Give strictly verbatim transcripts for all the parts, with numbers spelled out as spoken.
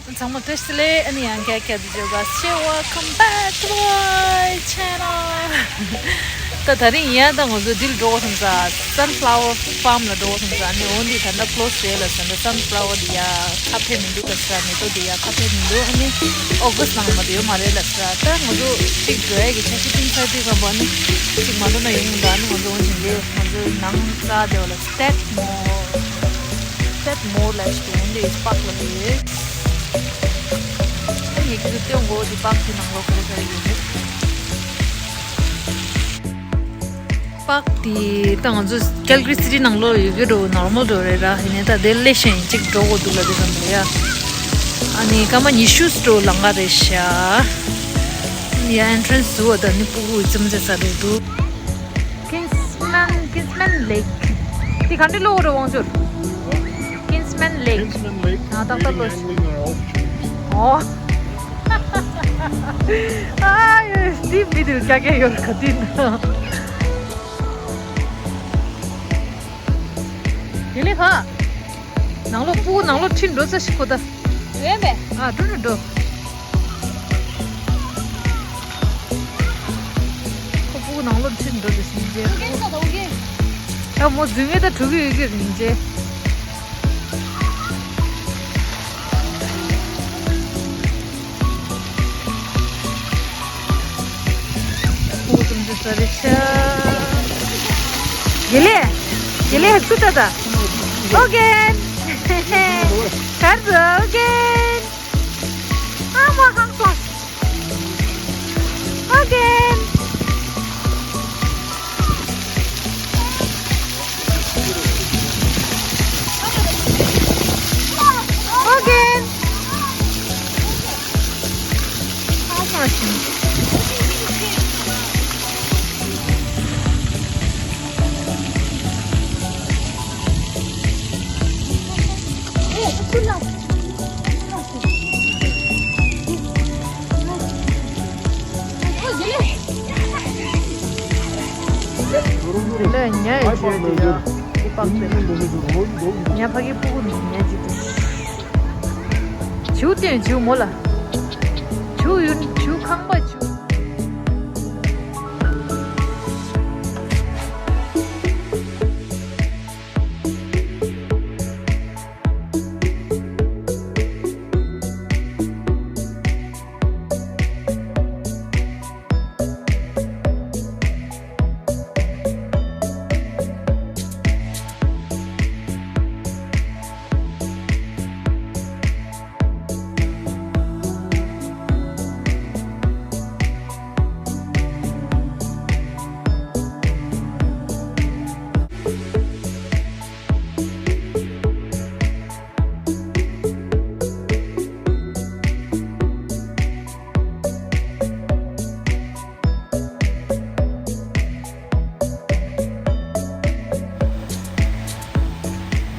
ཚང་མ་བཀྲ་ཤིས་བདེ་ལེགས། ཨ་ནི་ཡང་བསྐྱར་བསྐྱར་དུ་འཇུག་པ་ཆེ། Welcome back to my channel. ད་ད་རིང་ཡང་ད་ང་ཚོ་འདིར་འགྲོ་དགོས་བསམ་ས། Sunflower farm ལ་འགྲོ་དགོས་བསམ་ས། ཨ་ནི་འོ་འདི་ད་ལྟ་close རེད་ལབ་ས། ད་sunflower འདི་ཡ་ཁ་ཕན་མི་འདུག་ལབ་ས། མེ་ཏོག་འདི་ཡ་ཁ་ཕན་མི་འདུག་ཨ་ནི་August ནང་མ་གཏོགས་ཡོད་མ་རེད་ལབ་ས། ད་ང་ཚོ་གཅིག་འགྲོ་ཡ་གི་འཆར་གཞི་བཏིང་ཚར་དུས་ཙམ་པ་ནི་གཅིག་མ་འགྲོ་ན་ཡོང་མི་འདུག་ཨ་ནི་ང་ཚོ་འོ་བྱེད་འདི་ང་ཚོ་ནང་རྩ་དེ་བ་ལ་Statmore Statmore ལབ་ཞིག་འདུག་འོ་འདི་park ལ་འདུག་ཡོད། ངས་ཁྱེད་ཚོ་སྟོན་དགོས། འདི་park དེ་ནང་ལོགས་ག་རེ་ག་རེ་ཡོད་མེད། Park དེ་ད་ང་ཚོ་Calgary city ནང་ལོགས་ཡོད་ཀྱི་འགྲོ། normal འགྲོ་རེད་ར། ཡིན་ནའི་ད་དེ་སླེབས་ཤེས་ཡིན་གཅིག་འགྲོ་དགོས་འདུག་ལབ་དུས་ཙམ་པ་ཡ། ཨ་ནི་སྐར་མ་ཉི་ཤུ་འགྲོ་ལམ་ཁ་རེད་ཤག་ཡ་entrance ཟུར་བ་ད་ནི་སྤུ་གུ་རྩེད་མོ་རྩེ་ས་རེད་འདུག Kinsman Kinsman Lake དེ་ག་འདྲ་ལོག་རེད་དབང་ཕྱུག Kinsman Lake Kinsman Lake ཨ་ཏག་ཏག་ལོ། ཨོ། ཨ་ཡོ་སི་མི་དུ་ཀྱ་ཀྱ་ཡོར་ག་ཏིན། དེ་ལས་ཧ། ནང་ལོགས་སྤུ་གུ་ནང་ལོགས་ཁྲིད་འགྲོ་ས་ཞིག་ཁོ་ད། ཡོད་པས། ཨ་འགྲོ་འགྲོ་འགྲོ། ཁོ་སྤུ་གུ་ནང་ལོགས་ཁྲིད་འགྲོ་དེ་སྙིང་རྗེ། ཨ་མོ་རྫུན་མའི་ད་གྲུ་གུ་ཡོད་ཀྱི་རེད་སྙིང་རྗེ། དགེ་ལེགས། དགེ་ལེགས་སུ་ད་ད། ཨོ་རྒྱན། གར་འགྲོ་ཨོ་རྒྱན། ཨ་མ་ཧང་སོང་། ཨོ་རྒྱན། ཨོ་རྒྱན། ཨ་མ་ཤི། ལས་ཉ་ཡི་བྱོས་དེ་ཡ། དེ་པགས་པའི་ཉ་ཕ་གི་སྤུ་གུ་ཉ་ཅིག་དེ། བྱིའུ་སྟོན་བྱིའུ་མོ་ལ། བྱིའུ་ཡུན་བྱིའུ་ཁང་པ་བྱིའུ།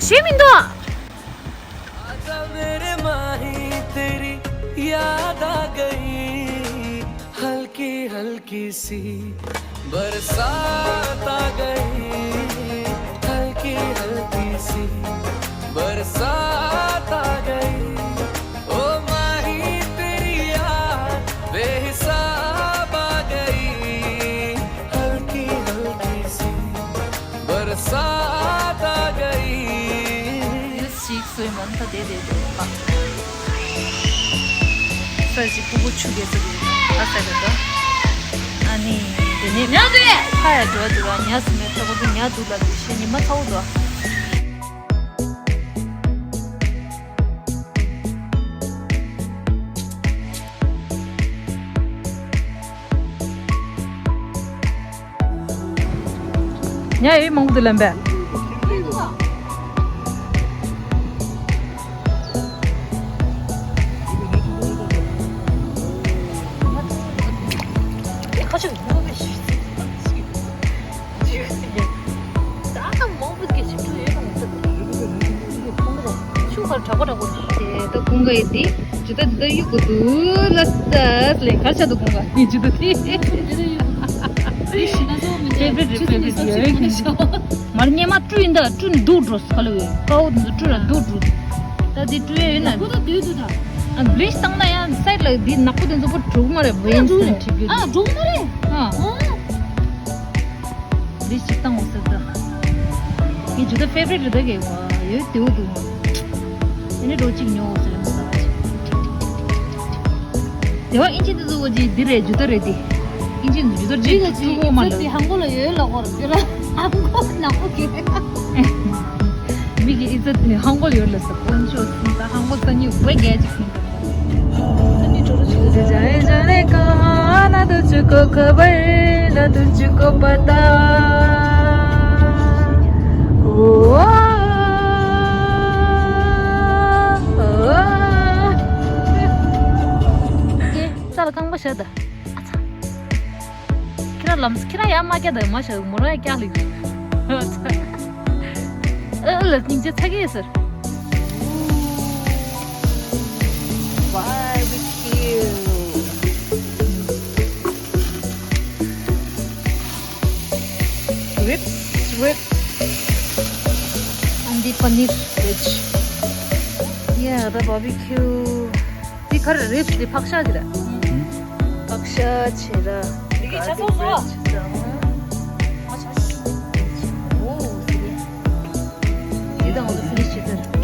ཤེས་མི་འདུག आजा मेरे माही, तेरी याद आ गई, हल्की हल्की सी बरसात आ गई, हल्की हल्की सी बरसात आ गई। ओ माही, तेरी याद बेहिसाब आ गई, हल्की हल्की सी बरसात आ गई। ཞིག་སོས་མ་ད་དེ་དེ་དེ་པ། ས་ཞིག་སྤུ་གུ་ཆུ་གེ་ས་གེ་ཨ་ས་གེ་ད། ཨ་ནི་དེ་ནས་ཉ་དེ་ཁ་ཡ་འགྲོ་འདུག་ཨ། ཉ་སི་མེད་ཐོག་དུ་ཉ་འདུག་ལ་དེ་ཤེས་ཉི་མ་ཚ་བོ་འདུག་ཨ། ཉ་ཡོད་མང་པོ་འདུག་ལབ་པས། ད་ཀུན་དགའ་ཡི་དེ་ཇི་ལྟར་འདི་ལྟར་གཡུག་དགོས་འདུག་ལ་ས་ལས་གར་ཆགས་འདུག་ཀུན་དགའ་ཡི་ཇི་ལྟར་འདི་ལྟར་གཡུག་ཕེབས་རེད་ཕེབས་རེད་ཡོད་ཀྱི། མར་སྙེ་མ་བཀྲུས་ཡིན་ད་བཀྲུས་ནས་སྡུག་འགྲོ་ས་ལ་ཡོད་ཀའོ་འདི་བཀྲུས་ལ་སྡུག་འགྲོ། ད་འདི་བཀྲུས་ཡ་ཡོད་ན་ཁོ་ད་སྡུག་འདུག་ད། ཨ། བི་ལིཆ་བཏང་ན་ཡང་སའིཌ་ལ་འདི་ནག་པོ་དེ་ཚོ་པོ་འགྲོ་གི་མ་རེད། བེན་སི་ལ་འཁྲིད་རྒྱུ། ཨ། འགྲོ་གི་མ་རེད། ཨ། ཨ། བི་ལིཆ་ཅིག་བཏང་འོང་ཟེར་ད། ངའི་ཇུ་ཏ་ཕེ་ཝ་རི་ཊི་རེད་ད། གས་པ་ཡོད་དེའུ་འདུག་མ། ཨ་ནི་རོ་གཅིག་ཉོ་འོང་ཟེར་མ་ཟ་བ་ཅིག་དེ་བ་ཨིན་ཇི་འདི་ཚོ་གོ་ཅིག་འདི་རེད། ཇུ་ཏ་རེད་དེ། ཨིན་ཇི་འདི་ཇུ་ཏ་ཅིག་ཅིག་ལ་ཅིག་ཀྲུ་གོ་མ་ལ། ཧང་གོ་ལ་ཡོད་ལ་གོ་ར་ཡོད་ལ། ཧང་གོ་ནག་པོ་གས། མི་གི་ཨི་ཙི་ནི་ཧང་གོ་ཡོད་ལ་ས་ཀོན་ཤོ་སི་ད་ཧང་གོ་ས་ཉིད་བེ་གས་ཅིག་སིན། जाने जाने कहाँ, ना तुझको खबर, ना तुझको पता। ओ, ओ, ओ। ཀྱེ། ས་ལ་རྐང་པ་བཞག་ད། ཨ་ཚ། ཁྱེད་རང་ལམ་ཁྱེད་རང་ཡར་མ་བཀྱག་ད། མ་བཞག་མོ་རང་ཡར་བཀྱག་ལེ། ཨ་ལ་སྙིང་རྗེ་ཚ་གི་ཟེར། Barbecue. Ribs, ribs. And the paneer veg. Yeah, the barbecue. འདི་ག་རེ་རེད། འདི་ཕག་ཤ་ཅིག་རེད། ཕག་ཤ་ཅིག་རེད། འདི་གི་ཆ་ཚང་བཟོ། འོ་ཟེར། འདི་དང་འོ་ཕི་ནིཤ་བྱེད་ཚར།